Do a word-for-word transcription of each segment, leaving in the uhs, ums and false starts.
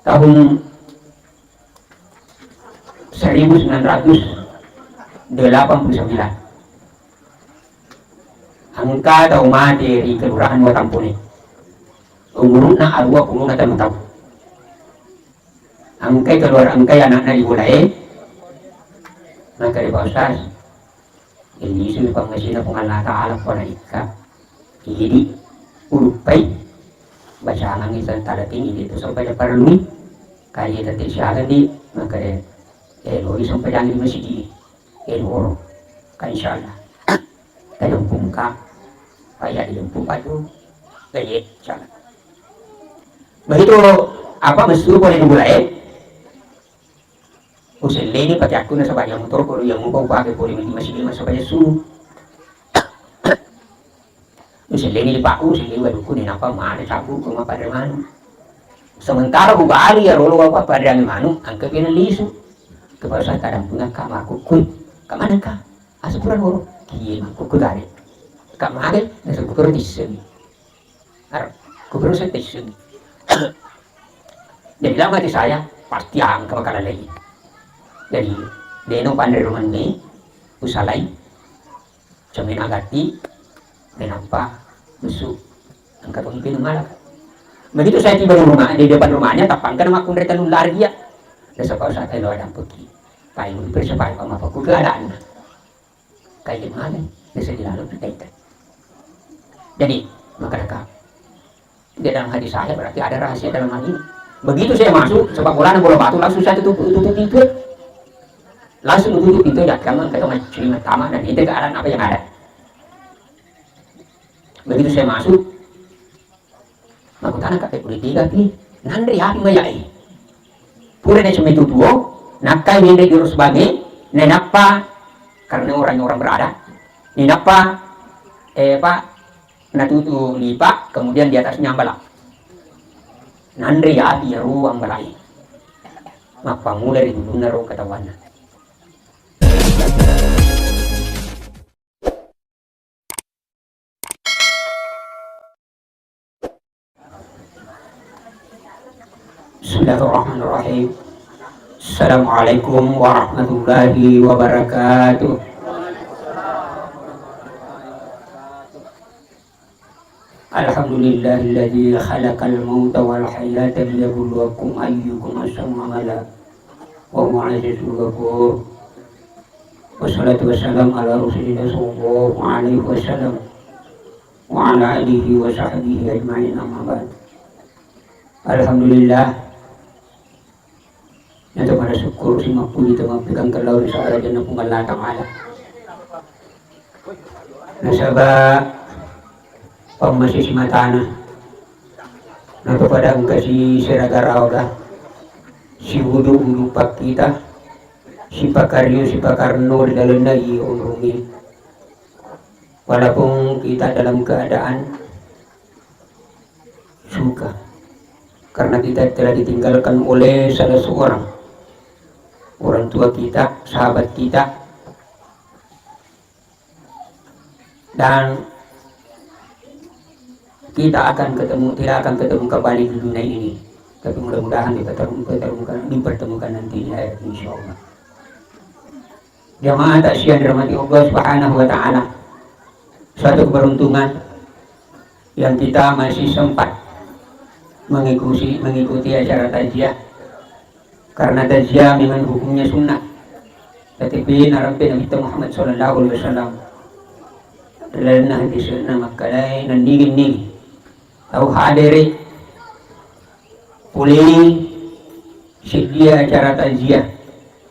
Tahun seribu sembilan ratus delapan puluh sembilan, engka tau mate ri Kelurahan Watampone. Umuru'na aruwa pulona tellu taung. Engkai keluar, engkai anakna di bolae, maka di Pak Ustaz, Ellisu pangngasina Puang Allah Ta'ala pona ikka. Idi uluppai bacangangi sentara tinggi itu sampai depan lui. Kaya tete siaga di, maka de eloi sampai jangan di masjid. Eloro. Kan insyaallah. Tajempung ka. Kaya dijempung padu. Kaya insyaallah. Begitu apa messu pole di bolae. Uselleni pake akku nasaba iya motoro ko iya mupa upake pole midi masigi nasaba iya su. Uselleni di paku, uselleni wadukku, nenapa mane cabbu ko mappadre manu. Sementara ku bali ya rolo wa padre manu, angka pena lisu. Kepala saya kadang punya kak makuku. Kak mana kak? Asukuran woro. Kiye makuku tadi. Kak mage, nasukuru tissemi. Ar-, kuberusa tesseng. Jadi dalam hati saya, pasti angka bakal lagi. Jadi, deno panre rumah ini, usalai, cemena gati, menampa, musu, angka pemimpin malam. Begitu saya tiba di rumah, di depan rumahnya, tapangkan sama kundre telu lari dia. Dan sepau saya telo ada pergi. Paling persepai sama aku keadaannya. Kayak gimana? Bisa dilalui kita itu. Jadi, maka dekat. Di dalam hadis saya berarti ada rahasia dalam hal ini. Begitu saya masuk, sepak bola bola batu langsung saya tutup, tutup pintu. Langsung tutup pintu, ya kamu kata cuma tamat dan itu keadaan apa yang ada. Begitu saya masuk, makkutana kak pepuri tiga pi, nanre api mayai. Pura na cuma itu tuo, nakkai nende jurus bagi, nenappa karena orang-orang berada, nenappa eh apa natutu lipa, kemudian di atasnya ambalak. Nanre api ya ruang balai. Mappamula ri dulunna ro ketahuanna. Bismillahirrahmanirrahim. Assalamualaikum warahmatullahi wabarakatuh. Alhamdulillahilladzi khalaqal mauta wal hayata liyabluwakum ayyukum ahsanu amala wa huwal azizul ghafur. Wassalatu wassalamu ala Rasulillah sallallahu alaihi wasallam wa ala alihi wa sahbihi ajma'in, amma ba'd. Alhamdulillah. Nato pada syukur si mappuji to mappikang kellau ri sa'ra janna Puang Allah Ta'ala. Nasaba pammase si matana. Nato pada engka si seraga raoga. Si wudu-wudu pakkita. Si pakario, si pakarno ri lalenna i onrungi. Walaupun kita dalam keadaan suka. Karena kita telah ditinggalkan oleh salah seorang orang tua kita, sahabat kita, dan kita akan ketemu, tidak akan ketemu kembali di dunia ini. Tapi mudah-mudahan dipertemukan, dipertemukan, dipertemukan nanti di akhirat, insya Allah. Jamaah takziah dirahmati Allah Subhanahu wa Ta'ala. Suatu keberuntungan yang kita masih sempat mengikuti, mengikuti acara takziah. Karena takziah memang hukumnya sunnah. Tetapi narampe Nabi Muhammad sallallahu alaihi wasallam dalam hadisna makkalai nandigi-nigi tau hadere pole seddi acara takziah.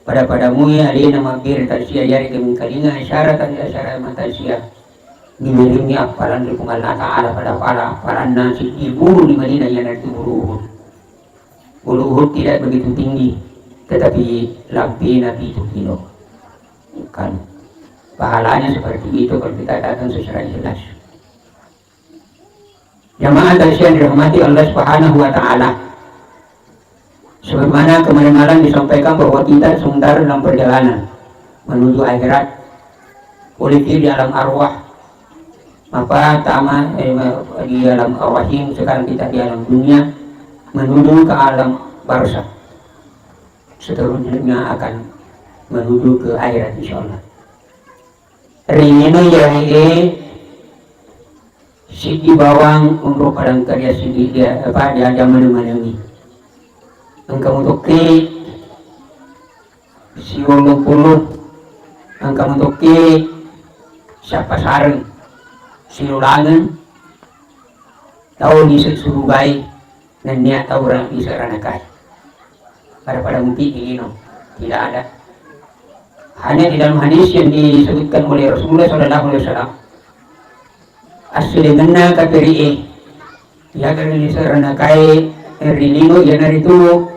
Pada-pada mui alena mabbere takziah, yarega mengkalinga acara takziah, acara takziah. Diwiringi appalan ri Puang Allah Ta'ala pada pala appalanna siddi bulu di Madinah, iyanaritu bulu Uhud. Bulu Uhud tidak begitu tinggi, tetapi lebih nabi itu kilo. Kan pahalanya seperti itu kalau kita datang secara ikhlas. Jamaah takziah yang dirahmati Allah Subhanahu wa Ta'ala. Sebagaimana kemarin malam disampaikan bahwa kita sementara dalam perjalanan menuju akhirat, poliki di alam arwah, apa tama eh, di alam arwahim, sekarang kita di alam dunia, menuju ke alam barzakh. Seterusnya akan menuju ke akhirat, insyaallah. Ri lino iyae siddi bawang onrong padangkaria siddi dia, apa, diaja maneng-manengi. Engka mutokke siullupulu, engka mutokke siappasareng, silolangeng tau lise surugae nennia tau ra-, lise ranakae. Pada-pada mupi di lino, tidak ada. Hanya di dalam hadis yang disebutkan oleh Rasulullah sallallahu alaihi wasallam, asselengenna kaperi'e, yaga ri lise ranakae ri lino, iyanaritu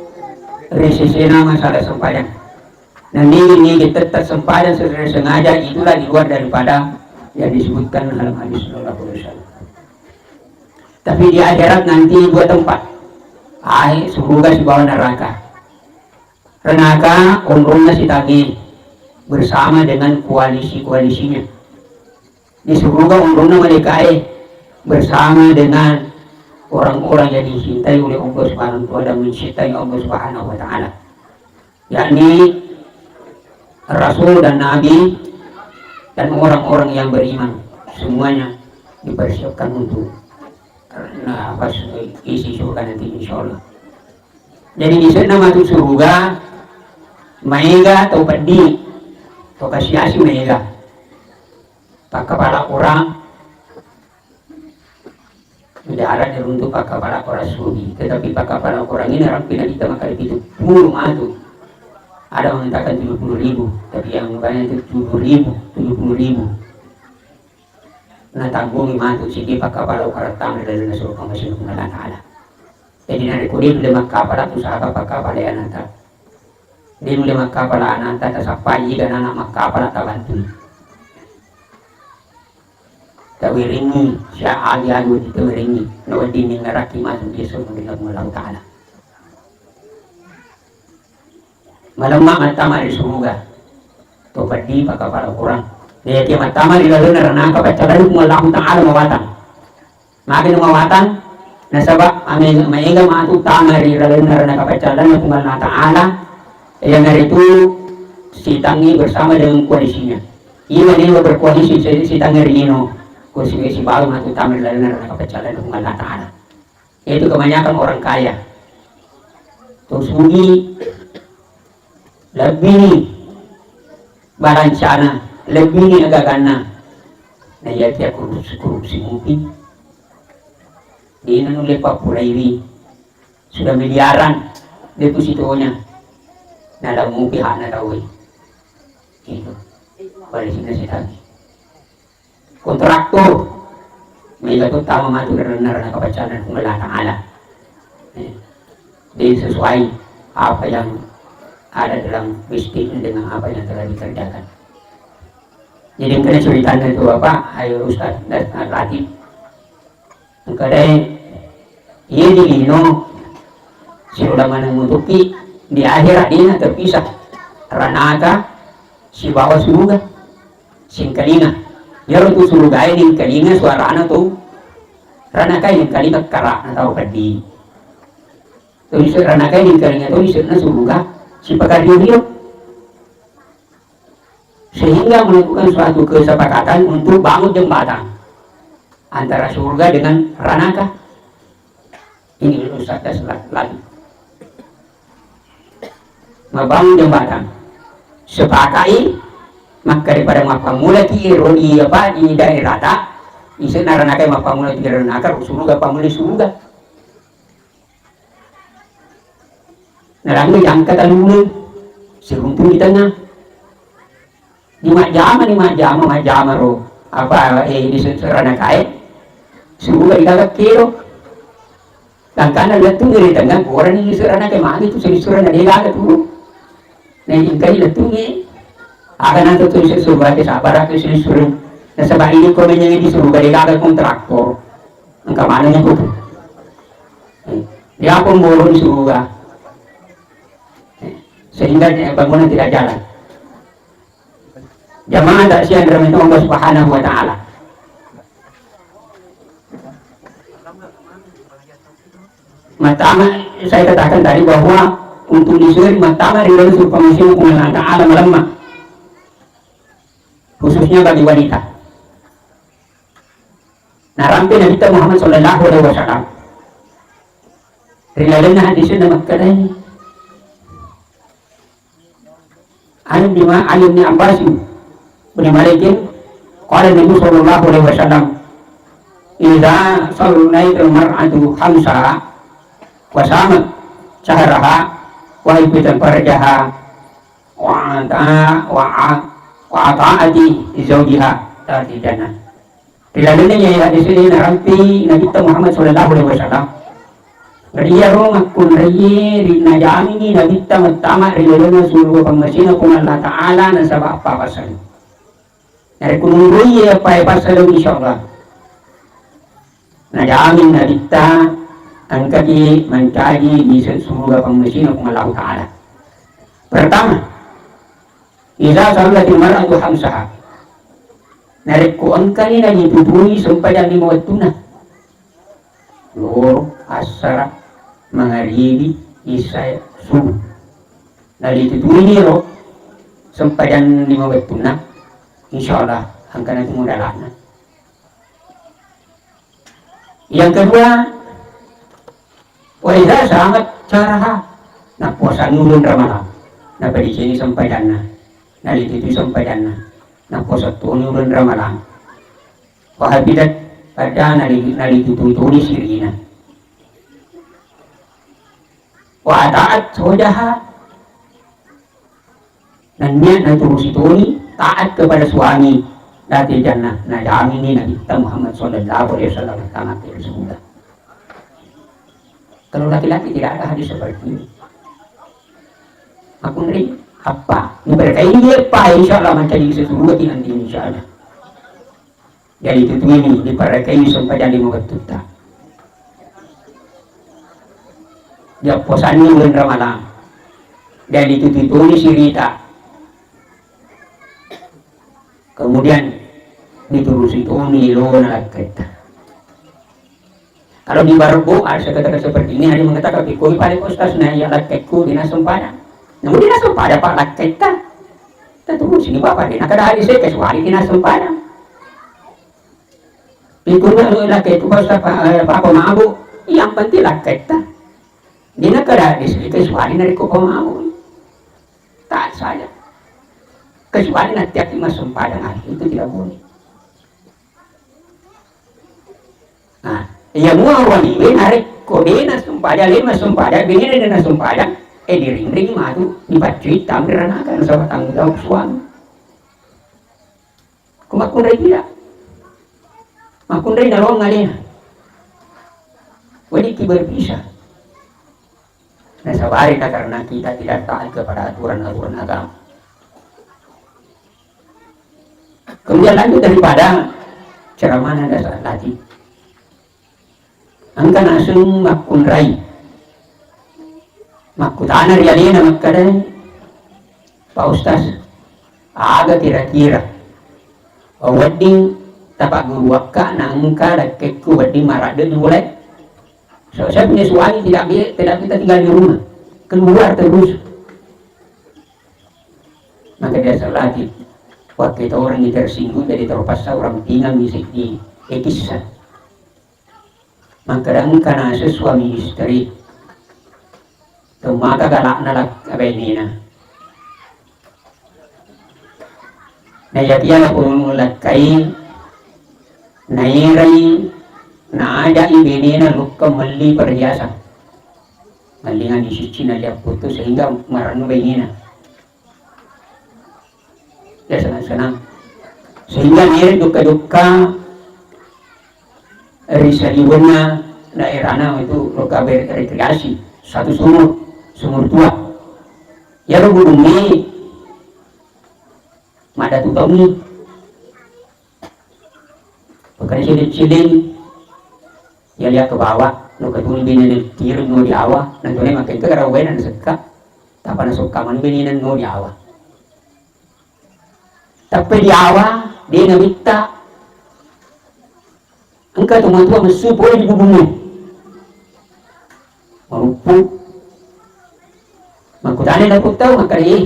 ri sesena masalah sempajang. Nah, nigi-nigi tetap sempajang secara sengaja, itulah di luar daripada yang disebutkan dalam hadis sallallahu alaihi wasallam. Tapi di akhirat nanti dua tempat. Ae, suruga sibawa neraka. Renaka onronna sitangnge bersama dengan koalisi-koalisinya. Di suruga onronna malaikae bersama dengan orang-orang yang dicintai oleh Allah Subhanahu wa Ta'ala dan mencintai Allah Subhanahu wa Ta'ala, yakni rasul dan nabi dan orang-orang yang beriman, semuanya dipersiapkan untuk, nah, pas isi surga nanti, insya Allah. Jadi di sana masuk surga, maega tau peddi, tau kasiasi maega. Pakkapala orang Tidak ada diruntuk pakkapala korang sugi, tetapi pakkapala korang ini rampina kita makkeda pitu puluh matu. Ada mengatakan tujuh puluh ribu, tapi yang banyak itu tujuh ribu, tujuh puluh ribu. Nah, tanggungi matu sigi pakkapala korang tama ri dalam surga masih Allah Ta'ala. Jadi, narekko de nulle makkapala, tu sapa pakkapala ananta. De nulle makkapala ananta, tasappai ga anak makkapala, tabantui. Tawiringi, sya agi-agi tawiringi, nawedding ningngerakki matu Yesus, Puang Allah Ta'ala. Malemma mattama ri suruga. To peddi pakkapala korang. Nayakia mattama ri lalenna ranaka paccalanna Puang Allah Ta'ala mawatang. Magi mawatang, nasaba ame-, maega matu tama ri lalenna ranaka paccalanna Puang Allah Ta'ala, iyanaritu sitangngi bersama dengan koalisinya. Iya, dia berkoalisi si-, sitangngi ri lino, ko si-, sibawa matu tama ri lalenna ranaka paccalanna Puang Allah Ta'ala. Itu kebanyakan orang kaya. To sugi, lebbi ni balancana, lebbi ni agaganna. Nah, iya, tia korupsi, korupsi mupi. Dina nulle pappuraiwi. Sudah miliaran depositonya. Nah, lamu pihakna tauwe. Itu. Pada sini saya tagih. Kontraktor. Mega tu tama matu ri lalenna ranaka paccalanna Puang Allah Ta'ala. Eh, jadi sesuai apa yang ada dalam bisnis dengan apa yang telah dikerjakan. Jadi, engkana ceritana itu, Bapak, ayo Ustaz, Ustaz Latif. Engkana, iya, di lino, siulang maneng mutuki, di akhirat dina terpisah. Ranaka, sibawa suruga. Singkalinga. Iyaro tu surugae ningkalinga suarana tu ranakae ningkalinga kara'na tau peddi. Tu isu ranakae ningkalinga tu isuna suruga sipakario-rio. Sehingga melakukan suatu kesepakatan untuk bangun jembatan antara surga dengan ranaka. Ini Ustaz das la-, lagi. Mabangun jembatan. Sepakai, maka daripada mappammulaki ro di apa, di daerah ta, isena ranaka mappammula di ranaka, suruga pammula suruga. Nalangngi jangka talulu, siruntu di tengah. Di majjama, di majjama, majjama ro. Apa, eh, di se-, seranakae. Suruga di kagak kiro. Langkana lettu ri tengah, gorani di seranakae, magi tu sissurana de gaga tu. Nah, ingkai lettungi. Aga nanti tu sisur, baca sabar tu sisur. Nasaba ini ko menyanyi di suruga de gaga kontraktor. Engka maneng tu. Eh, dia pun borong suruga. Eh, sehingga, eh, bangunan tidak jalan. Jamaah tak sian rahmati Allah Subhanahu wa Ta'ala. Mattama, saya katakan tadi bahwa untuk disuruh mattama ri dalam surga pangasina Puang Allah Ta'ala malemma, khususnya bagi wanita. Narampe Nabitta Muhammad sallallahu alaihi wasallam ri lalenna hadisna makkedai, عن ابن ما-، عن ابن عباس بن مالك قال النبي صلى الله عليه وسلم: إذا صلت المرأة خمسها وصامت شهرها وحفظت فرجها وأطاع-، وأ-، وأطاعت زوجها دخلت الجنة. Ri lalenna iye hadis e narampi Nabitta Muhammad sallallahu alaihi wasallam. Iyaro makkunraie ri najamingngi Nabitta mattama ri lalenna suruga pammasena Puang Allah Ta'ala nasaba eppa passaleng. Narekko nurui eppa passaleng, insyaallah najamin Nabitta engkaki mancaji di suruga pammasena Puang Allah Ta'ala. Pertama, إذا صلت المرأة خمسها. Narekko engkani nalitutui sempajang lima wettunna, lohor, assara, mangaribi, isya, subuh, nalitutui niro sempajang lima wettunna, insyaallah engkana tu modala'na. Yang kedua, وإذا صامت شهرها, nappuasanni uleng Ramalang, napadecengi sempajanna, nalitutui sempajanna, nappuasa toni uleng Ramalang. وحفظت فرجها, nali-, nalitutui toni sirina. وأطاعت زوجها, nennia naturusi toni, taat kepada suami, دخلت الجنة, najamini Nabitta Muhammad sallallahu alaihi wasallam tamat ri surga. Kalau laki-laki tidak ada hadis seperti ini. Makkunrai, eppa, diberkahi eppa, insyaallah mancaji suruga nanti, insyaallah. Jadi itu ini diparekai sempajang lima wettutta. Diapposanni uleng Ramalang. Jadi itu itu sirita. Kemudian diturusi toni lona lakketta. Kalau di Barebo ada kata-kata seperti ini, ada mengatakan, "Pikoi pada Ustaz, nah, ya lakkekku dina sempadang." Namun dina sempadang, Pak, lakketta. Tentu sini Bapak dina kada hadis, kecuali dina sempadang. Pikuna lakkekku, Pak Ustaz, Pak, eh, Pak, pemabuk. Yang penting lakketta. Dina kada hadis, kecuali narekko pemabuk. Taat saja. Kecuali nanti aku masuk padang hari, itu tidak boleh. Nah, iya mua waniwe narekko de nasempajang, de nasempajang, bene de nasempajang, eh, dirinring matu, dipaccui tamri ranaka, nasaba tanggung jawab suami. Ko makkunrai tidak? Makkunrai nalong alena. Weddikki berpisah. Nasabari karena kita tidak taat kepada aturan-aturan agama. Kemudian lanjut daripada ceramahnya dasar tadi. Engka naseng makkunrai. Makkutana ri alena makkeda, "Pak Ustaz, aga kira-kira wedding tapagguruakka na engka lakkekku wedding maradde dua uleng? So, saya punya suami tidak bi-, tidak bisa tinggal di rumah. Keluar terus." Maka dia salati. Waktu itu orang yang tersinggung jadi terpaksa orang pinang di, di, di kisah. Makkeda engka naseng suami istri. Temmaka galakna lak-, bainena. Nayakiya napurung lakkai, naerai, naajai bainena lukka melli perhiasan. Mellingang disicci nalliang puttu sehingga marennu bainena. Ya, senang-senang. Sehingga nere jokka-jokka ri saliwenna daerahna itu lokal ber-, rekreasi, satu sumur, sumur tua. Iyaro gurungnge maddatu taungngi. Pekkerja siling-siling, ya lihat ke bawah, no ketuni bini tiro no di awa, nanti makin ke karawaina nasekka, tapa nasokka mani bini no di awa. Tapi di awa, dia nabitta, engka tu matua messu pole di bubungnge. Maruppu. Makkutana laputta, makkeda, "Eh,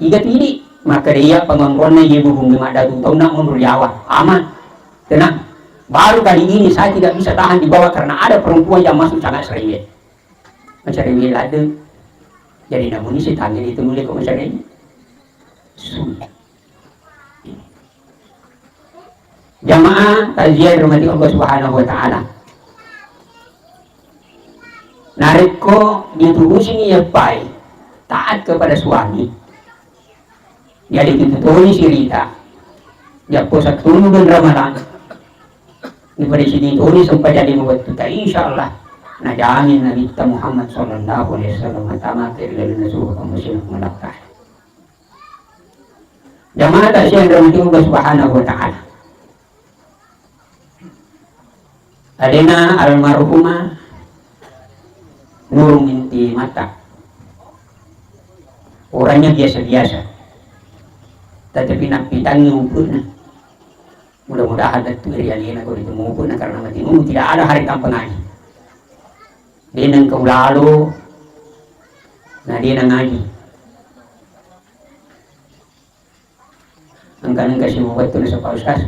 iga tu idi?" Makkeda, "Iya, pangonronna iye burung maddatu taunna monro ri awa." Aman. Tenang. Baru kali ini saya tidak bisa tahan di bawah karena ada perempuan yang masuk sangat cerewet. Macerewet ladde. Jadi namuni setangnge itu nulle ko macerewet. Sulit. Jamaah takziah dirahmati Allah Subhanahu wa Ta'ala. Narekko diturusi ni yappai taat kepada suami, jadi itu toni sirita. Jappo sattunnu bulan Ramadan. Di pada sini toni sempat jadi membuat kita, insya Allah najamin Nabi kita Muhammad sallallahu alaihi wasallam matama ke dalam surga kamu sini melakah. Jamaah takziah yang dirahmati Allah Subhanahu wa Ta'ala. Alena almarhumah Nurung binti Matta. Orangnya biasa-biasa. Tetapi nappitangi umpu'na. Mudah-mudahan lettu ri alena ko ri umpu'na karena mati umpu tidak ada hari tanpa ngaji. De nengka ulalo, na de nangaji. Engka-engka simu wettu nasaba Ustaz,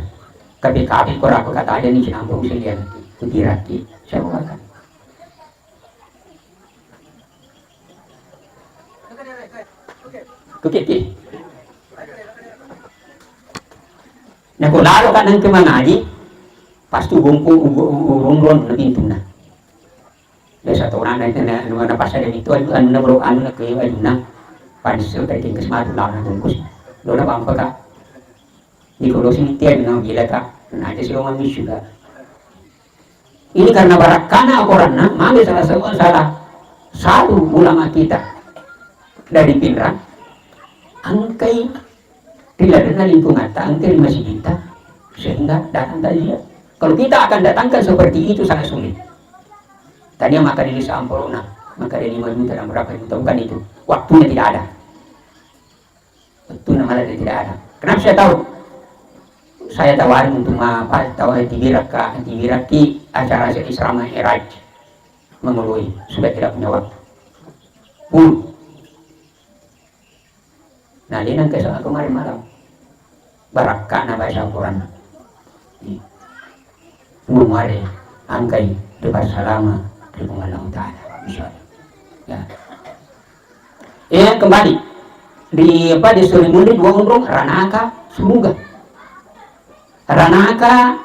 kapi-kapi ko rako kata aja ni sinampung silian, kutirakki, siapa makan. Oke, oke. Nah, ko lalo ka nengka mangaji, pasti gompo, ugo-, ugo-, urung-urung na pintunna. Biasa to nana itu na, anu, na pasada itu, anu, anu, na bro, anu, na ke, anu, na. Pada sesuai dari tingkes matu lawan bungkus. Lo na pampa ka. Di kolosi tiap na gila ka. Na aja sih orang juga. Ini karena barakkana akoranna, maka salah satu, salah satu ulama kita dari Pinrang, engkai ri lalenna lingkungatta, engka ri masigitta, sehingga datang takziah. Kalau kita akan datangkan seperti itu sangat sulit. Tania maka di sampurna, maka di lima juta dan berapa juta, bukan itu. Waktunya tidak ada. Waktunya malah tidak ada. Kenapa saya tahu? Saya tawarin untuk ma-, apa, tawarin tibirakka, tibirakki acara Isra Mi'raj. Mengului, sudah tidak punya waktu. Pun. Nah, dia nang kesana kemarin malam. Barakkana baca Al-Quran. Iya. Muare angkai depan salama di Allah Ta'ala. Insya Allah. Ya. Ya, kembali. Di apa, di Suri Munri dua onrong, Ranaka, Suruga. Ranaka,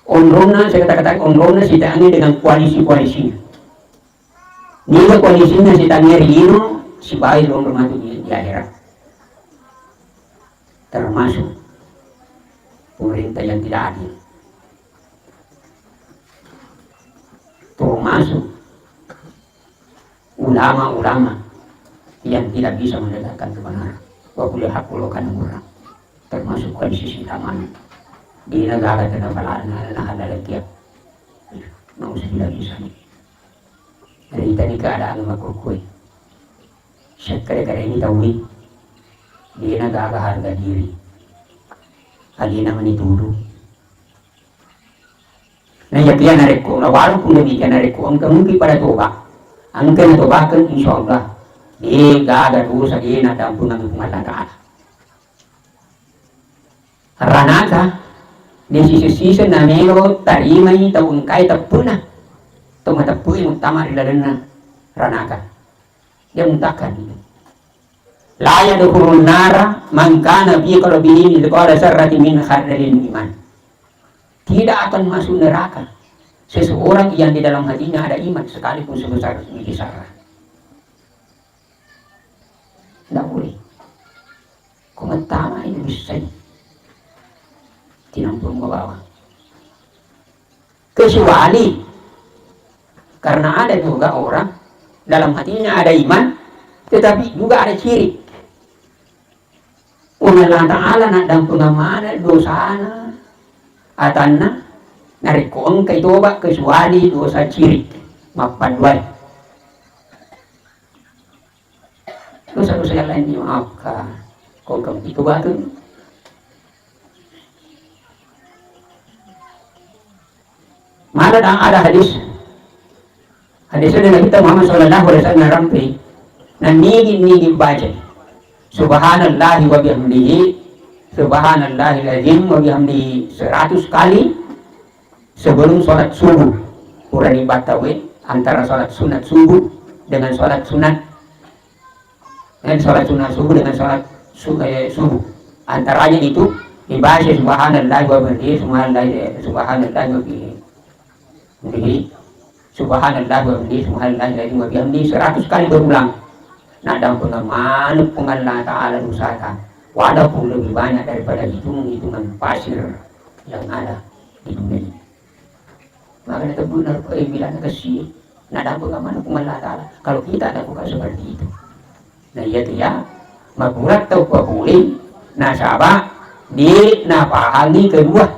onrongna, saya kata-kata onrongna sitangi dengan koalisi-koalisinya. Niga koalisinya sitangi ri lino, sibawa onrong matu di, di akhirat. Termasuk pemerintah yang tidak adil. Termasuk ulama-ulama yang tidak bisa menegakkan kebenaran. Wa kulli haqqul kana murra. Termasuk koalisi sitamana. Dina gaga tena balana, nah, ada lagi ya. Nauzubillah bisa nih. Jadi tadi keadaan makkukue. Sekkare-kare ini taui. Dina gaga harga diri. Alina mani tudu. Nah, iya, iya, narekko, nah, walaupun demikian, narekko engka mungkin pada toba, engka natobakeng, insya Allah, de gaga dosa, de naddampengang Puang Allah Ta'ala. Ranaka, de siseng-siseng namelo tarimai tau engkai teppuna, tau mateppui muttama ri lalenna ranaka. Dia mutakkan itu. La yadkhulun nara man kana fi qalbihi mithqala dzarratin min khardalin iman. Tidak akan masuk neraka seseorang yang di dalam hatinya ada iman sekalipun sebesar biji zarrah. Tidak boleh. Ko mettama ini bisa. Tinampung bawa. Kecuali karena ada juga orang dalam hatinya ada iman, tetapi juga ada syirik. Puang Allah Ta'ala naddampengang maneng dosana atanna, narekko engkai toba, kecuali dosa syirik, mappaduai. Dosa-dosa yang lain dimaafkan. Kau kau itu batu. Mana dah ada hadis? Hadisna Nabitta Muhammad sallallahu alaihi wasallam narampe, nannigi-nigi baca, "Subhanallahi wa bihamdihi, subhanallahil azim wa bihamdihi," seratus kali sebelum sholat subuh. Purani battawe antara sholat sunat subuh dengan sholat sunat, eh, sholat sunat subuh dengan sholat su-, eh, subuh. Antaranya itu dibaca, "Subhanallahi wa bihamdihi, subhanallahi, subhanallahi wa bihamdihi." Jadi, "Subhanallah wa bihamdihi, subhanallahil azim wa bihamdihi," seratus kali berulang. Naddampengeng maneng Puang Allah Ta'ala dosata, walaupun lebih banyak daripada hitung-hitungan pasir yang ada di dunia ini. Maka natebbuna rupa, eh, bilana kesi, naddampengeng maneng Puang Allah Ta'ala kalau kita lakukan seperti itu. Nah, iya tu ya, makurang tau papole, nasaba de napahangi kedua.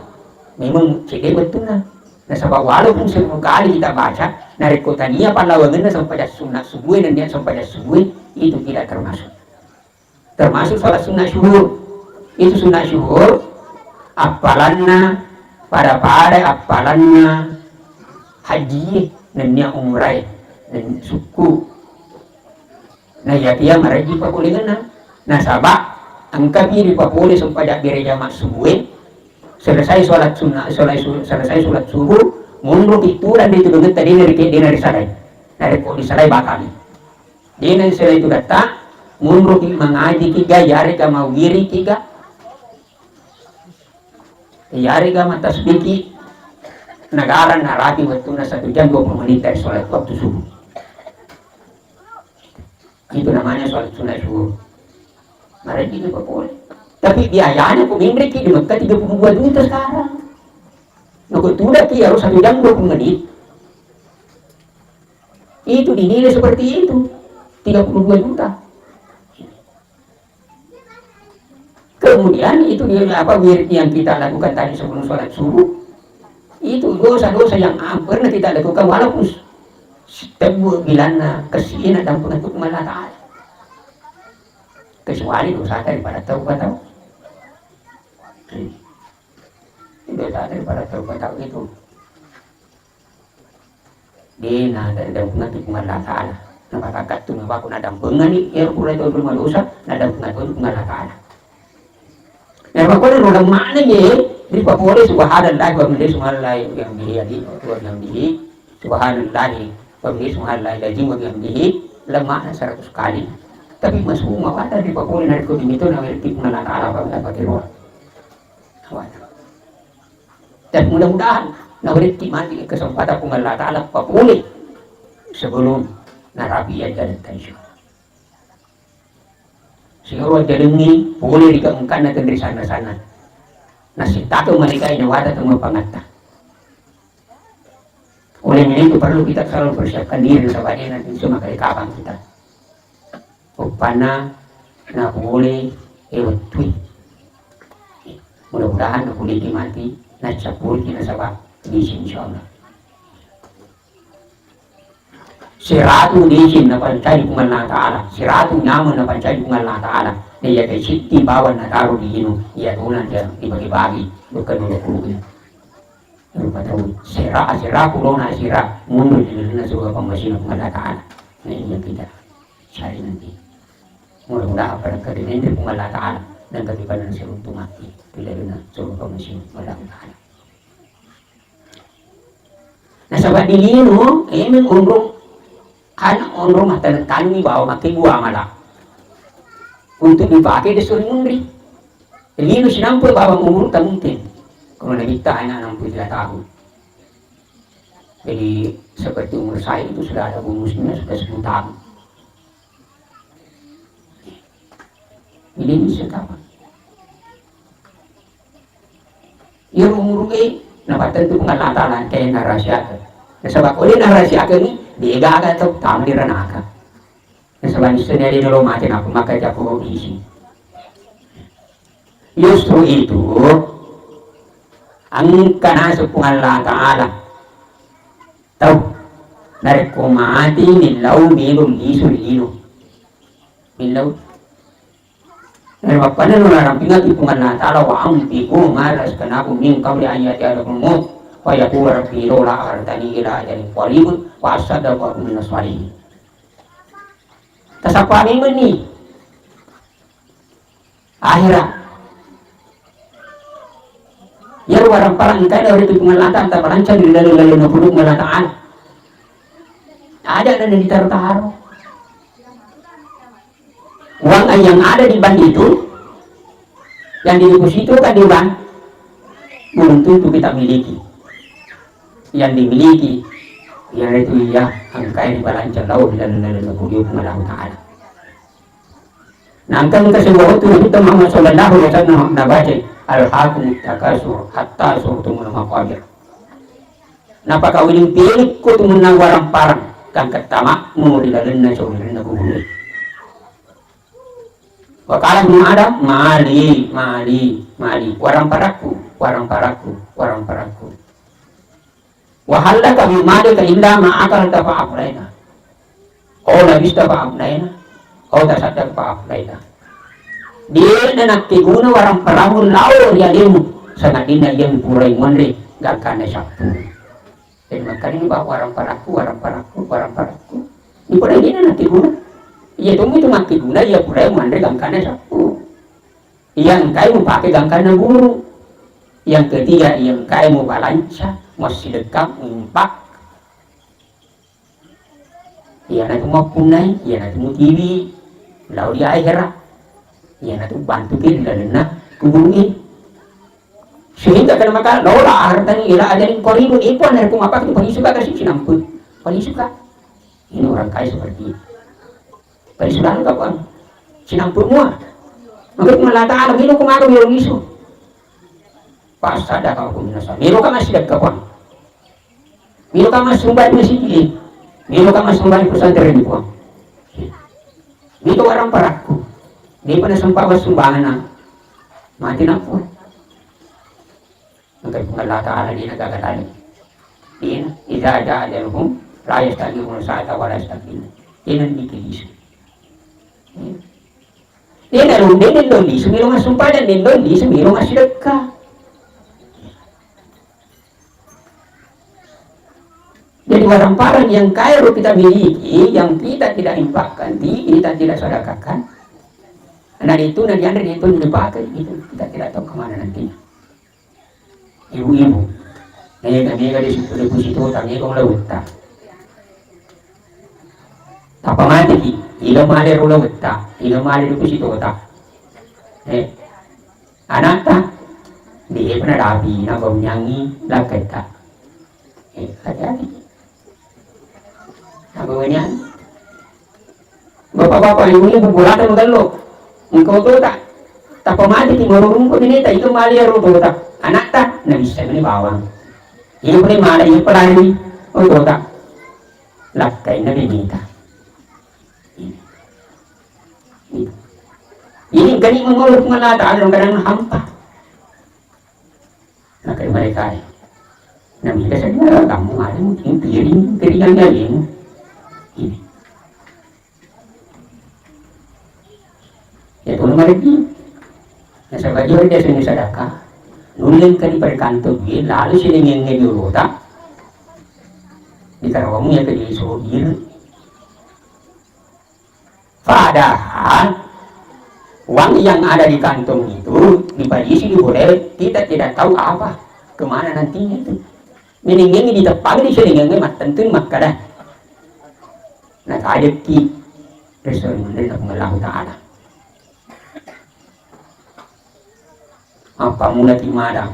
Memang cedde wettunna. Nasaba walaupun seribu kali kita baca, narekko tania pallawangenna sempajang sunna subuh, nennia sempajang subuh, itu tidak termasuk. Termasuk sholat sunnah syuhur. Itu sunnah syuhur, appalanna pada-pada appalanna haji, nennia umrai, nennia sukku. Nah, iya, iya marejji papolengenna. Nasaba engkapi ripapole sempajang bere jama subuh, selesai sholat sunnah, selesai su-, selesai sholat subuh, munro pitturang di tudungetta, dena ri-, dena risalai. Narekko disalai, bakali. Dena risalai tudetta, munro ki mangaji kiga, yarega mawiri kiga, yarega matasbiki, nagarang narapi wettunna satu jam dua puluh menit dari sholat waktu subuh. Itu namanya sholat sunnah syuhur. Marejji ni papole. Tapi biayanya ku menreki di Mekah tiga puluh dua juta sekarang. Nako tudaki harus satu jam dua puluh menit. Itu dinilai seperti itu. Tiga puluh dua juta. Kemudian itu dia, apa, wirid yang kita lakukan tadi sebelum sholat subuh, itu dosa-dosa yang, ah, pernah kita lakukan, walaupun s-, tebbu bilanna, kesina dan pengetuk Allah Ta'ala. Kecuali dosa daripada taubat, tau. Dosa daripada taubat, tau itu. Dena taddampengeng tu Puang Allah Ta'ala. Napakakattu nabaku naddampengeng ni, ero pura itu rumah dosa, naddampengeng tu Puang Allah Ta'ala. Nah, makanya roda mana ye, ripapole subhanallah wa bihamdihi, subhanallah wa bihamdihi, subhanallah wa bihamdihi, subhanallah wa bihamdihi, lemakna seratus kali. Tapi masuk mawada ripapole, narekko dimitu, nawerti Puang Allah Ta'ala, apa, apa kiro. Awak. Dan mudah-mudahan nawerekki mati kesempatan Puang Allah Ta'ala papole sebelum narapi ajjaletta, insya Allah. Sehingga ajjalengngi pole ri kaengkanna tenri sanna-sanna. Nasittakeng malaikat nyawata temmapangatta. Oleh karena itu perlu kita selalu persiapkan diri, nasaba de' nanti semua kali kapan kita. Uppanna napole e wettui. Mudah-mudahan napole ki mati, naccappuriki nasaba disi, insyaallah. Siratu disi napancaji Puang Allah Ta'ala, siratu nyameng napancaji Puang Allah Ta'ala. Naiyakia siddi bawang nataro di lino, iya tona dia dibagi-bagi, bukan dulu kurunya. Rupa tau sera, sera, kulona sera, mundur di dalamnya surga pembersihnya Puang Allah Ta'ala. Nah, ini yang kita cari nanti. Mudah-mudahan pada kali ini Puang Allah Ta'ala dan kami pada nasiruntu mati di dalamnya surga pembersihnya Puang Allah Ta'ala. Nasaba di lino, emeng onrong, anak onrong mattaneng-tanengi bawa makkegua mala. Untuk dipakai di suri munri. Lino sinampe bawang umur tamutin. Kalau Nabitta anak enam puluh tiga tahun. Jadi, seperti umur saya itu sudah ada bonusnya, sudah sepuluh tahun. Jadi, ini sudah tamat. Iya, umur e, napattentu Puang Allah Ta'ala engkae narahasiakan. Nasaba ko de' narahasiakan ni, de' gaga tau tama di ranaka. Nasaba nisseng de' nalo mate, napa maka jako isi. Justru itu, engka naseng Puang Allah Ta'ala tau narekko mati millau melo lisu lino. Millau. Narekko mappanneno narampingaki Puang Allah Ta'ala, "Wa anfiqu ma razaqnakum min qabli an ya'tiyahumul maut." Fa yaqulu rabbi laula akhartani ila ajalin qarib fa asaddaqa wa akun minas shalihin. Tasappa memeng ni. Akhira. Iyaro warang-parang engkae nawedding Puang Allah Ta'ala tapalanca ri laleng-lalenna Puang Allah Ta'ala. Aja' na ditaro-taro. Uang yang ada di bank itu, yang di deposito kan di bank, belum tentu kita miliki. Yang dimiliki, iyanaritu iya engkae ripalanca lao ri laleng-lalenna Puang Allah Ta'ala. Na engka, engka sebuah waktu Nabitta Muhammad sallallahu alaihi wasallam nabaca, "Alhaakumut takatsur hatta zurtumul maqabir." Napakawiling-piling ko tu mennang warang-parang, gangka tama'mu ri lalenna, ri lalenna kubur. Wa qala ibnu Adam, "Mali, mali, mali, warang-parakku, warang-parakku, warang-parakku." Wa hal laka min malika illa ma akalta fa afnaina. Au labista fa afnaina. Au tasaddaqta fa afnaina. De'na nakkeguna warang-parang lao ri alemu, sangadinna iya mupurai muanre gangkanna sappu. Jadi makkedani, "Ba, warang-parangku, warang-parangku, warang-parangku." Ini pura de'na nakkeguna. Iya tommi tu makkeguna iya purai muanre gangkanna sappu. Iya engkae mupake gangkanna guru. Yang ketiga, iya engkae mubalanca, massidekka, muinfak. Iyanatu mappunnai, iyanatu mutiwi lao ri ahera. Iyanatu bantuki ri lalenna kuburue. Sehingga kana maka laula akhartani ila ajalin qaribin, ipo anakku mapake tu palisuka kasi sinampe. Palisuka. Ini orang kaya seperti itu. Palisuka ka, Puang. Sinampe mua. Maka Allah Ta'ala, melo ko maga melo lisu. Fa asaddaqa wa akun minas shalihin. Melo ka massidekka, Puang. Melo ka massumba di masigi. Melo ka massumba di pesantren, Puang. Melo warang-parangku. De'pa nasempa massumbangan, mati na, Puang. Maka Puang Allah Ta'ala de'na gaga tadi. De'na, idza jaa ajaluhum la yasta'khiruna sa'atan wa la yastaqdimun. De'na dikirisu. De'na ro, de'na lisu melo massumpajang, de'na lisu melo massidekka. Jadi warang-parang yang kaya ro kita miliki, yang kita tidak infakkan, di-, kita tidak sedekahkan, nah, itu na dianre, itu dipakai, itu kita tidak tahu kemana nantinya. Ibu-ibu, mega, mega di situ depositota, mega ulawetta. Tappa mateki, iga male ro ulawetta, iga male depositota. Eh, anakta, de'pa nadapi, nabaunyangi lakkaita. Eh, hati-hati. Apa banyak? Bapak-bapak, ibu-ibu, bolata magello. Engka otota. Tappa mateki, marurungku neneta, iga male ro otota. Anakta, nabissa mani bawang. Iya pura mala, iya pelari otota. Lakkainna beneta. Ini. Ini. Ini kani mengurus mengatakan kadang hampa. Maka mereka, eh, namanya saja kamu ada mungkin piring, piring yang lain. Ini. Ya, tolong ada di. Nasaba jori dia seni sadaka. Nulleng kani pada kantor dia, lalu sini ngenge di ulota. Di karawamu ya ke di sodir. Padahal uang yang ada di kantong itu diparisi, diboleh, kita tidak tahu apa, kemana nantinya itu. Meningengi ditepang di seningengi mattentu makkada. Nah, kajakki restoran dari Allah Ta'ala. Appammulaki mada.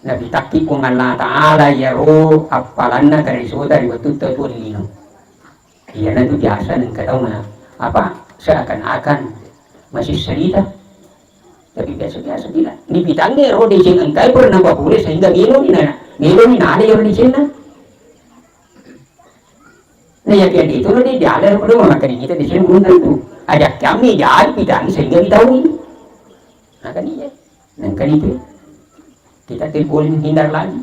Napitakki Puang Allah Ta'ala iyaro appalanna karisota ri wettu tauwe lino. Iyanatu biasa nengka tau na, apa, seakan-akan masih cerita. Tapi biasa-biasa tidak. Nipitangngi ro deceng engkai pura napapole sehingga meloni na, meloni nada iyaro decenna. Nah, ya, kian itu nanti dialir perlu memakai kita di sini belum tentu. Ajak kami jadi bidang sehingga ditahui. Nah, kan iya. Nah, kan itu. Kita tidak boleh menghindar lagi.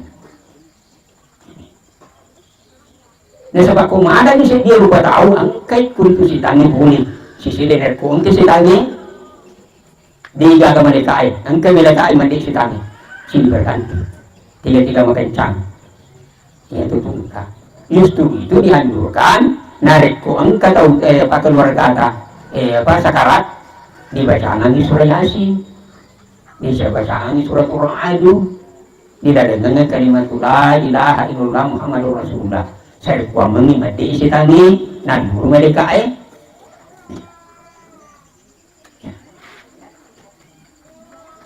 Nah, sebab ko madani sedia rupa tahu, engkai kuntu sitangi puni. Sisi dener ko engke sitangi. Degaga malaikat e, engka malaikat e mande sitangi. Sini berganti. Tiga-tiga makencang. Iya, itu tungka. Justru itu dianjurkan, narekko engka tau, eh, apa, keluargata, eh, apa, sakarat, dibacangangi surah Yasin, dibacangangi suratul Ra'du, dilalengengngi kalimat la ilaha illallah Muhammadur Rasulullah. Sarekkuammengngi medde'i setangnge, nanuru malaika'e.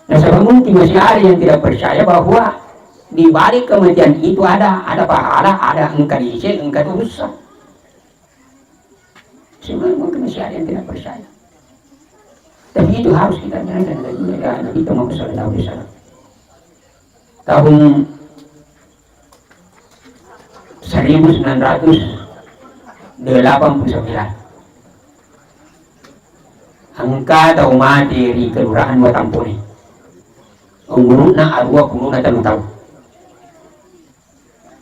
Nasaba mungkin masih ada yang tidak percaya bahwa di balik kematian itu ada, ada pahala, ada engka dise, engka dosa. Sehingga mungkin masih ada yang tidak percaya. Tapi itu harus kita nyatakan kepada Nabi Muhammad sallallahu alaihi wasallam. Tahun seribu sembilan ratus delapan puluh sembilan. Engka tau mate ri Kelurahan Watampone. Umuru'na aruwa pulona tellu taung.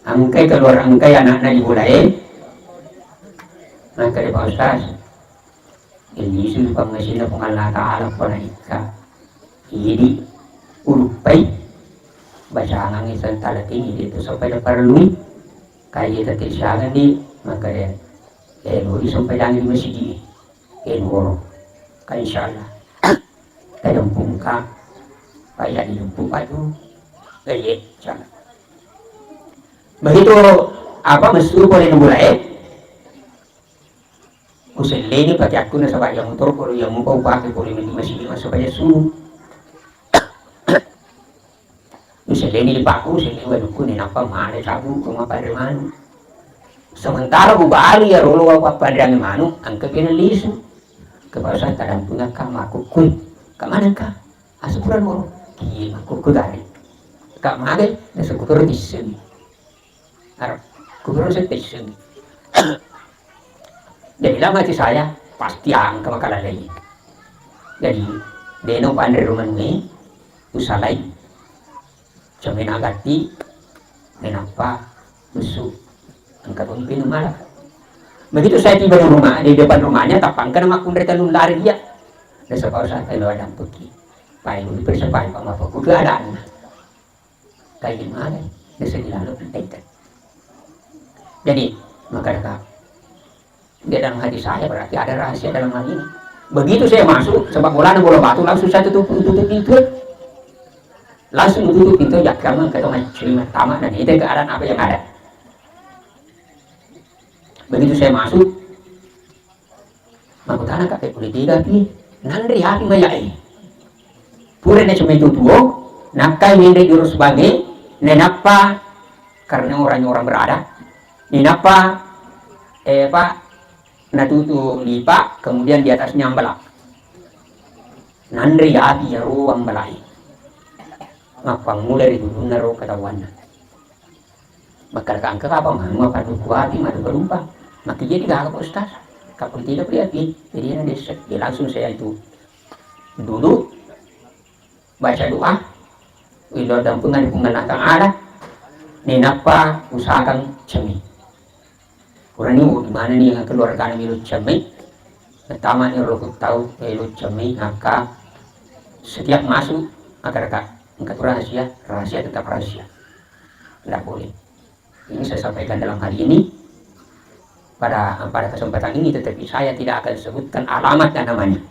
Engkai keluarga, engkai anakna di bolae. Engka de, Pak Ustaz. Ilisui pangngasinna Puang Allah Ta'ala panaikka. Idi uluppai bacangangngi sentalating idi itu sampai daparellui. Kaya tette siagang di, maka de, eh, lo disampaiangi di masigi. Eh, noro. Ka insya Allah. Tadempungka. Paya didempung batu. Eh, iya, insya Allah. Begitu apa, messu pole nu bolae. Uselleni pakeakku nasaba iya motor pole, iya mupa upake pole menti masigi nasaba iya sulu. Uselleni lipakku, uselleni wadukku, nainappa male cabu ko mappanre manu. Sementara ubalu iya rolo wappanreangnge manu, engka pena lisu. Kepala saya tadampungakka makkukkui. Ka manengka? Asukura noro. Kiye makkukkui gari. Ka magai, nasukura tissengi. Aro, kuburu settessengi. Jadi, dalam hati saya, pasti angka makalalai. Jadi, deno panre rumenui, usalai. Cemena gatti, menappa, usu. Engka pun pinung mala. Begitu saya tiba di rumah, di depan rumahnya, tapangka nama kundre telung lari dia. Nasaba saya telo ada peki. Pai, dipersepai, Pak, apa keadaannya. Kaji male, bisa dilalu pentingkan. Jadi, maka kata, dia dalam hati saya berarti ada rahasia dalam hal ini. Begitu saya masuk, sebab bolana bola batu, langsung saya tutup, tutup pintu. Langsung tutup pintu, ya kamu ketemu cerima tamat dan itu keadaan apa yang ada. Begitu saya masuk, Makkutanaka, "Pekko tega pi nanre api mayae?" Pura nacemai tu tuo, nakkai menre jurus bange, nainappa karena orang-orang berada, nainappa, eh, apa, natutu lipa, kemudian di atasnya ambala. Nanre api iyaro ambalae. Mappammula ri dudunna ro katawanna. Makkeda engka kapang anu mapadduku api madu perumpang. Makkeda jadi gaga Pak Ustaz. Kapang tidak beri api. Jadi ini desa. Dia langsung saya itu duduk, baca doa, minta dampungan di Puang Allah Ta'ala, nainappa usahakan cemmi. Kurani di mana nih yang keluarga melo cemmi? Pertama nih lo tau melo cemmi, maka setiap masuk, maka dekat. Engka tu rahasia, rahasia tetap rahasia. Tidak boleh. Ini saya sampaikan dalam hal ini, pada, pada kesempatan ini, tetapi saya tidak akan sebutkan alamat dan namanya.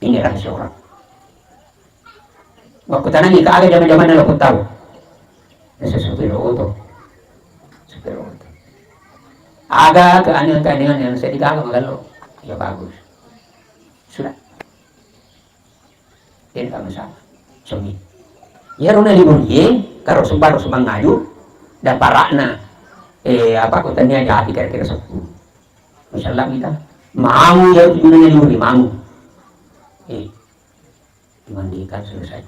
Ini rahasia orang. Waktu tanah kita ada zaman-zaman dalam tahu. Ini supir oto. Supir oto. Ada keanehan-keanehan yang saya tidak akan, ya bagus. Sudah. Tidak masalah. Cemmi. Iyaro naliburie, karo sumparo sumangaju, daparakna, eh, apa, ko tennia japi kira-kira seppulo. Masalah kita. Mau ya, itu gunanya liburi, mau. Eh, dimandikan selesai.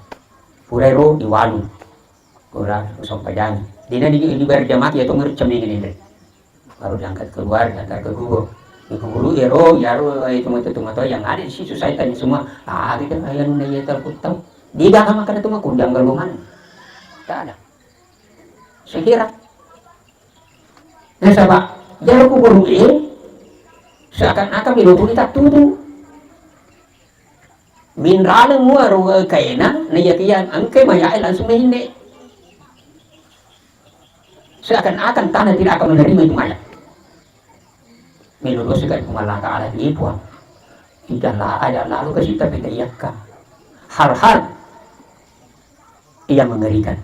Pura ro, diwalu. Pura, sempajangi. Dina di, di berjamaah, ya, tongeri cemmi ini, deh. Baru diangkat keluar, diantar ke kubur. Di kubur iyaro, iyaro, eh, itu matoa-matoa yang ada di situ, saya tanya semua, "Ah, kita ayah nunda iya terputau." Dia gak sama kena tu makundang golongan. Tak ada. Saya kira. Nasaba, iyaro kubur ini, seakan-akan melo tu kita tutu. Minraleng muaro kaena, na iya kia engkai mayae langsung mahinne. Seakan-akan tanah tidak akan menerima itu mayat. Melo dosa kan Puang Allah Ta'ala, iya Puang. Tidak lah, ada lalu ke situ, tapi iyakka. Hal-hal yang mengerikan.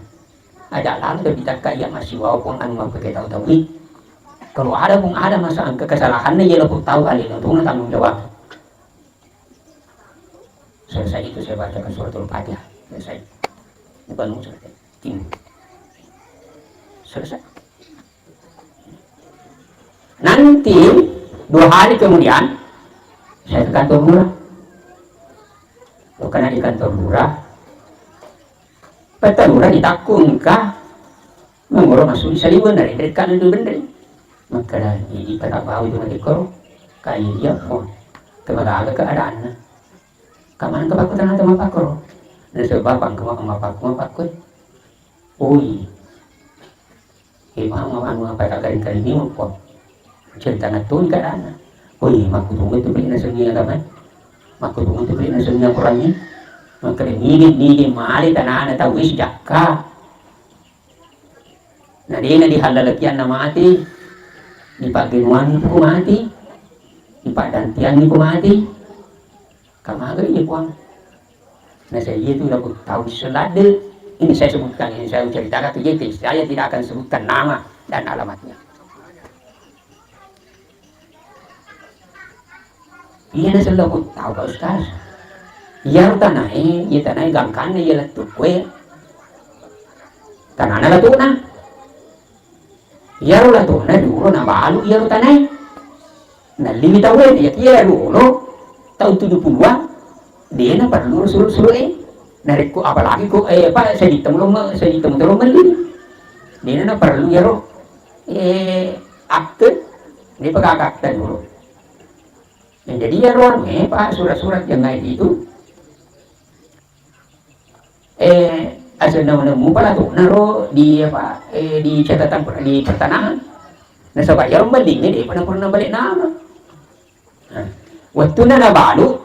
Ada lalu ke situ, iya masih wau Puang anu mappake tau-tau ini. Kalau ada pun ada masa angka kesalahannya, iya laput tau kali, itu tanggung jawab. Selesai itu saya bacakan suratul Fatihah. Selesai. Bukan selesai. Ini. Selesai. Nanti dua hari kemudian saya ke kantor lurah. Karena di kantor lurah, Petta lurah ditakku engka mengoro masuk di saliweng, narenrek kan itu benreng. Makkeda, "Idi pada bau itu mati koro." Kayak iya, oh, kemagaga keadaannya. Kamana ke pakku tanah tempat pakoro? Dan sebab bapang ke makan bapakku, bapakku. Oi. Eh, mama, anu, apa tak kari-kari ni, kok? Cerita na tu ni keadaannya. Oi, makkutunga tu beli nasengi agama. Makkutunga tu beli nasengi Qurannya. Makkeda, "Nigi, nigi, male tanana tau wis jakka." Na dena dihallalakianna mati, dipaggenuanni ko mati, dipaddantianni ko mati. Kamaga iya, Puang? Nah, saya itu laku tahu seladde. Ini saya sebutkan, ini saya ceritakan ke J T. Saya tidak akan sebutkan nama dan alamatnya. Iya, na sello ku tau, Pak Ustaz. Iya, tanae, iya, tanae gangkanna, iya, lettu kue. Tanana letuna. Iyaro latona riolo nabalu iyaro tanae. Nalliwi tauwe, iyakiya riolo taung tuju puluhan, de naparellu sulu-sulu e. Narekko apalagi ko, eh, apa, seditta mulo me-, seditta mutolo melli. De naparellu iyaro, eh, akte, de pegaka akte dulu. Nah, jadi iyaro anu, eh, apa, surat-surat yang lain itu, Eh, asenna mupa latona ro di apa, eh, di catatan per-, di pertanahan. Nasaba iyaro mellingnge depa napurana bale nama. Nah, wettunna nabalu,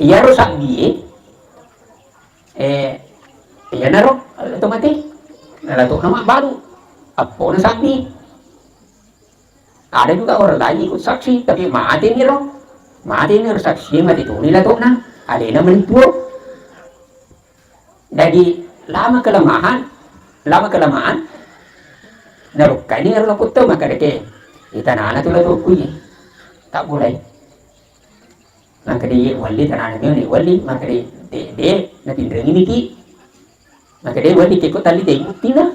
iyaro sabbie, eh, iyanaro, eh, to mate. Nalatona mabbalu. Appona sabbi. Ada juga orang lain ikut saksi, tapi mate ni ro. Mate ni ro saksi, mate toni latona. Alena mani tuo. Jadi, lama kelamaan, lama kelamaan, narukkai ni ro laputta, maka deke, itanana tu latoku ye. Tak boleh. Maka de welli tanana ni welli, maka de, de, de, napinrengi niki. Maka de welli keko tali de buktina.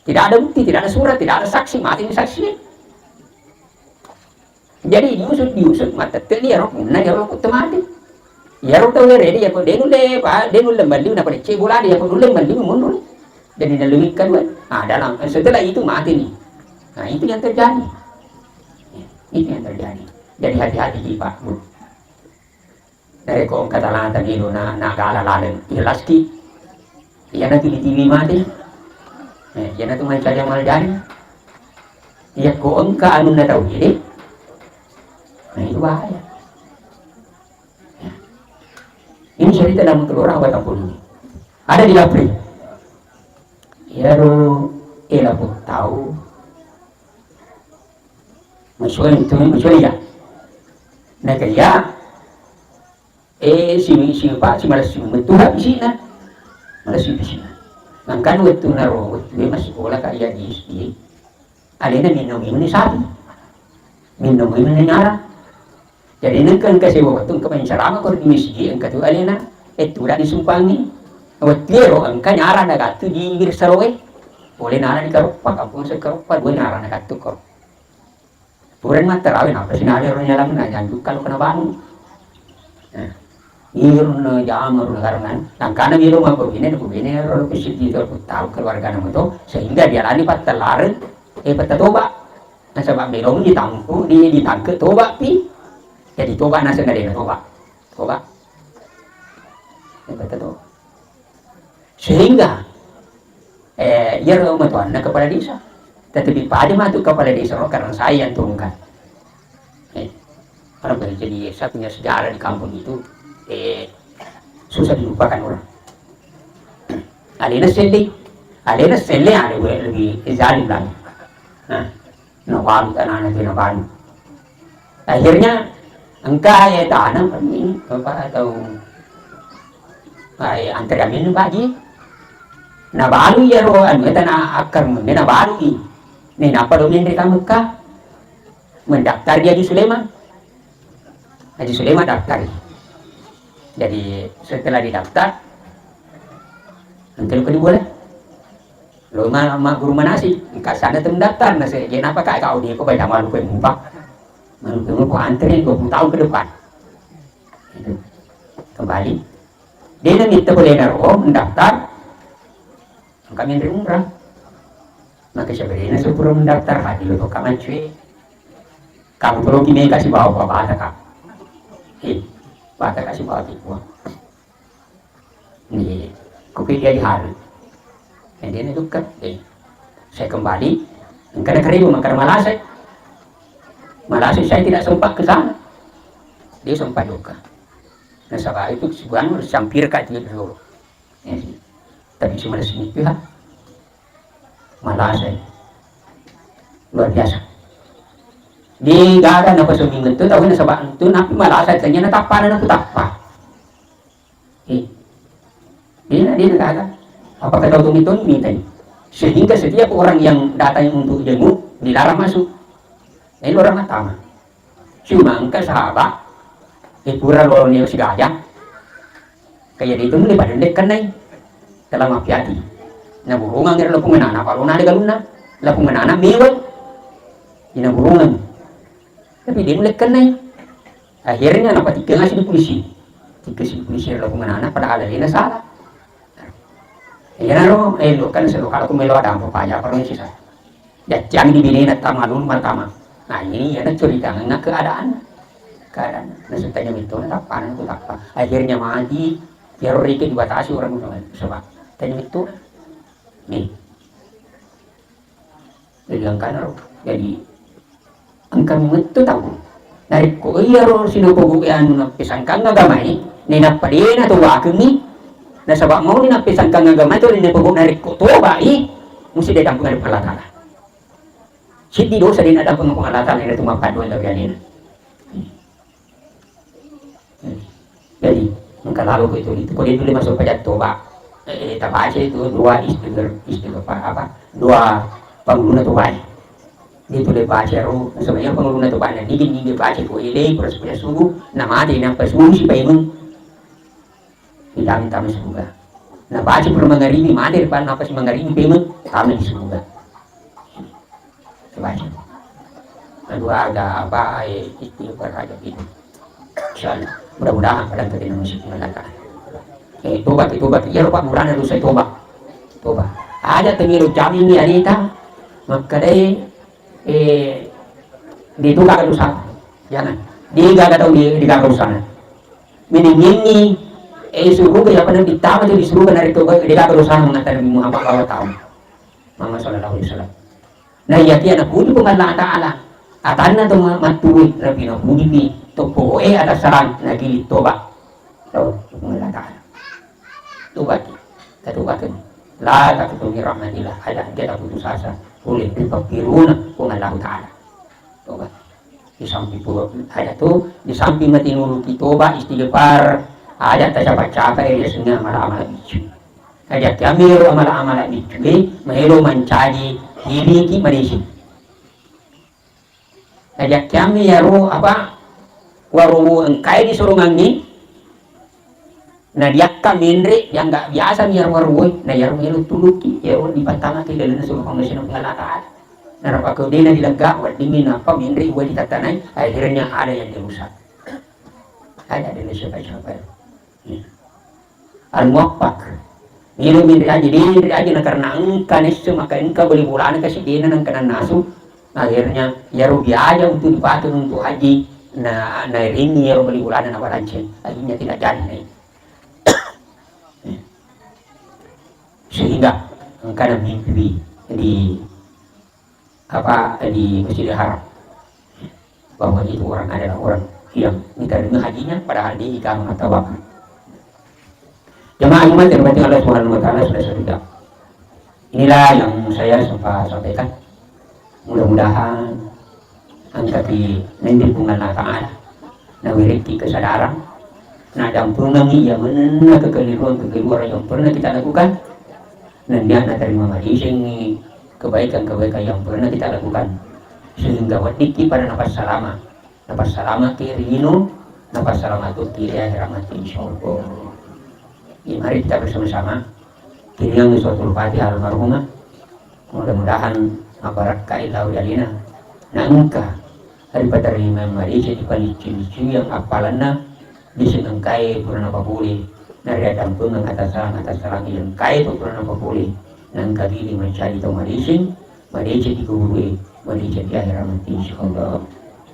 Tidak ada bukti, tidak ada surat, tidak ada saksi, mati ni saksi. Jadi diusut, diusut, matette ni iyaro, punna iyaro kutta mati. Iyaro tau ere de, iyako de nulle, pa, de nulle melli, na pada cek bola de, iyako nulle melli, mundur. Jadi nalluwikkan, weh. Ah, dalam, setelah itu mati ni. Nah, itu yang terjadi. Itu yang terjadi. Jadi hati-hati ki, Pak, Bu. Narekko engka talata melo na, nagala laleng, ikhlas ki. Iyana tiwi-tiwi mati. Eh, iyana tu mancaji amal jari. Iyakko engka anunna tau ede, nah, itu bahaya. Ya. Ini cerita dalam kelurahan Batang Pulu ini. Ada di Lapri. Iyaro ela pun tau. Macuali, itu macuali ya. Nah, kayak, eh, si, si, Pak, si malas si metu habis sih, nah. Malas si habis sih, nah. Mangkana wettu naro, wettu dia masih sekolah kayak di S D. Alena minum ini sapi. Minum ini nyara. Jadi, nengka, engka sewa wettu engka mencerama ko di masjid, engka tu alena, eh, tu dah disumpangi. Wettu ero, engka nyara na gatu di Wirsaroe. Boleh nara di Karoppa, kampung se Karoppa, dua nyara na gatu ko. Pura mattarawe, napa sih nara ro nyalang na janjuk kalau kena bangun. Nah, irun jama ro karena, tangkana biro ma ko bine, ko bine ro ko siti to, tau keluarga nama to, sehingga dia lani pattelareng, eh, pattatoba. Nasaba' melong ditampu, di-, ditangke toba pi. Jadi toba naseng adena toba. Toba. Yang kata toba. Sehingga, eh, iyaro matuanna kepala desa. Tetapi pada matu kepala desa, oh, karena saya yang turunkan. Eh, orang boleh jadi saya punya sejarah di kampung itu, eh, susah dilupakan orang. Alena sendiri. Alena selle ale gue lebih zalim lagi. Nah, nabalu tanana tu nabalu. Akhirnya engka ya tanam ini apa atau ai antri amin bagi. Nabalu ya ro anu tana akar mun nabalu i. Ni napa do menre ka Mekah? Mendaftar di Haji Sulaiman. Haji Sulaiman daftar. Jadi setelah didaftar, nanti lu boleh. Lo ma, ma guru manasi, engka sana tem daftar, nasi, kenapa kak kau dia kau baca malu kau mupa, malu kau mupa antri dua puluh tahun ke depan. Itu kembali. Dia nanti boleh naro mendaftar. Engka menre umrah. Maka sebenarnya sepura mendaftar haji lo toka mancui. Kamu perlu kini kasih bawa apa bata kak? Eh, bata kasih bawa tipu. Nih, kopi dia di hari. Yang dia duka. Eh, saya kembali. Engka ada keribu maka malasai. Malasai saya tidak sempat ke sana. Dia sempat duka. Nasaba itu sebuah sampir kak dia dulu. Eh, tapi cuma di sini pihak. Malasai. Luar biasa. Di gaga na pasumi mentu tahu na sabak entu napi malasai tanya na tappa na ku tappa. Eh. Dia dia gaga. Apa kata tu itu minta. Sehingga setiap orang yang datang untuk jenguk dilarang masuk. Ini orang matama. Cuma engka sahabat, eh, pura loroni sigaja. Kaya itu mulai pada ndek kenai. Telah mapiati. Naburungang ero lapung menana, kalau nade galunna. Lapung menana mewah. Ina burungang. Tapi dia mulai kenai. Akhirnya napa tiga ngasih di polisi. Tiga si polisi ero lapung menana padahal dia salah. Iyanaro, eh, lo kan selalu kalau aku melo ada apa aja, apa sih saya. Jajang di bini nak tama, nun matama. Nah, ini ya nak cerita nggak keadaan. Keadaan. Nah, sutanya itu nak apa, nak apa. Akhirnya mati, ya rike dibatasi orang itu. Coba. Tanya itu. Nih. Jadi, angkana ro. Jadi, engka mettu tau. Narekko iyaro sinopogo e anu nappesangkang agamae, nainappa de' natobakengngi, nasaba' mauni nappesangkang agamae to, napogo narekko toba'i, musti de' dampengeng Puang Allah Taala. Siddi dosa de' nadampengeng Puang Allah Taala, iyanatu mappaddua lao ri alena. Jadi, engka lalo ko itu, itu ko dia dulu masuk pajak toba. Eh, tabaca itu dua istighfar, istighfar apa? Dua panguluna toba. Dia tulis baca ro, sebenarnya panguluna toba na nigi nigi baca ko ile, terus punya subuh, na mate na pas subuh si paimeng. Tidak minta masuk surga. Na baca pura mangaribi, mate depan apa si mangaribi paimeng, kami di surga. Baca. Kedua ada apa, eh, istighfar aja gitu. Insyaallah. Mudah-mudahan pada kita masuk neraka. Eh, tobat, tobat. Iya, Pak, murana dosa tobat. Tobat. Aja temiru jami ini arita. Makkedai, eh, di itu kagak dosa. Jangan. Di kagak tahu di, di kagak dosa. Meningingi, eh, suruga ya pernah ditama di suruga dari tobat, di kagak dosa mengatakan Muhammad bahwa tahu. Muhammad sallallahu alaihi wasallam. Na iyakiya napuji Puang Allah Ta'ala. Atanna to ma-, mattuwi, Rabbi napujipi, to pokoe atasarang, nagili toba. To, Puang Allah Ta'ala. Tobaki, tatobakeng. La taqnatu min rahmatillah, aja, aja taputus asa. Pole ri pappiruna Puang Allah Ta'ala. Toba. Di samping pu-, aja tu, di samping matinuluki toba, istighfar, aja tacapa-capa, eh, biasanya amala-amala biccu. Aja kiamiro amala-amala biccu, eh, maelo mancaji hiriki manisi. Aja kiammi yaro apa, warowo engkai disorongangi, na diakka menre, yang nggak biasa mi yaro warowo, na yaro melo tuluki, yaro dipattamaki dalam surga Puang Allah Ta'ala. Na rapakko dena dilegga, wedding mi napa menre, uwa ditattanai, akhirnya ada yang dirusak. Ada dari siapa-siapa. Iya. Al-Muwaffaq. Melo menre aja, de' menre aja, na karena engka nesso, maka engka bali bolana kasi dena nengka nannasu. Akhirnya, yaro biaya untuk dipakai untuk haji, na, na ringi yaro bali bolana na baranceng. Akhirnya tidak jadi, na. Sehingga engka na mimpi di apa, di Masjidil Haram, bahwa itu orang adalah orang yang diterima hajinya padahal dia ikam atau apa. Jemaah Jumat yang dirahmati Allah Subhanahu wa Ta'ala, sudah satu jam. Inilah yang saya sempat sampaikan. Mudah-mudahan engkapi nengdi Puang Allah Ta'ala, nawerekki kesadaran, nadampengengi iya manenna kekeliruan-kekeliruan yang pernah kita lakukan, nennia naterima malisengngi kebaikan-kebaikan yang pernah kita lakukan, sehingga weddikki pada nafas salama. Napassalamaki ri lino, napassalamatukki ri akhirat matti, insyaallah. Iya, mari kita bersama-sama kiringang suratul Fatihah almarhumah. Mudah-mudahan mabarakkai lao ri alena. Naengka ripaterima madeceng, dipalicci-liccui yang appalanna, disengengkai pura napapole, nariadampengeng atassalang-atassalang yang engkai tu pura napapole. Naengka bini mancaji tau madeceng, madeceng di kuburue, madeceng di akhirat matti, insyaallah.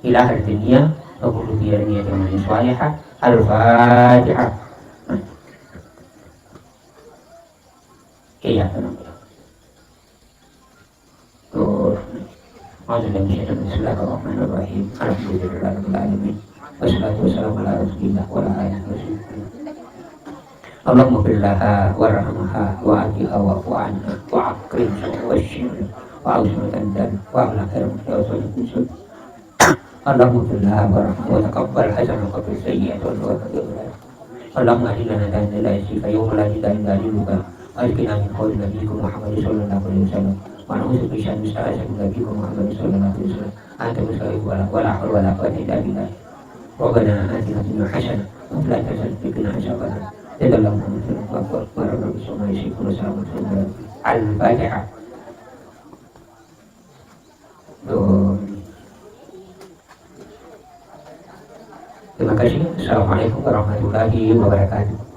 Ila hadirin niat, wa kullu niyatin amalin shalihah. Al-Fatihah. Iya, tenang. Tuh. Bismillahirrahmanirrahim. Alhamdulillahirabbil alamin. Wassalatu wassalamu ala Rasulillah wa ala alihi wa sahbihi. Allahumma ighfir laha warhamha wa afiha wa'fu anha wa akrim wa syirha wa ausma tandan wa ala khairin wa sallam. Allahumma ighfir laha warhamha wa taqabbal hasanataha wa qina sayyi'atiha wa qina adzabannar. Allahumma ahdina ila sabilika yawma la ilaha illa anta. Arifna min qawli nabiyyikum Muhammad sallallahu alaihi wasallam. Wa na'udzu bika min syarri nabiyyikum Muhammad sallallahu alaihi wasallam. Anta musta'an wa la, wa la hawla wa la quwwata illa billah. Rabbana atina fid dunya hasanah wa fil akhirati hasanah wa qina adzabannar. Jazakallahu khairan. Al-Fatihah. Terima kasih. Assalamualaikum warahmatullahi wabarakatuh.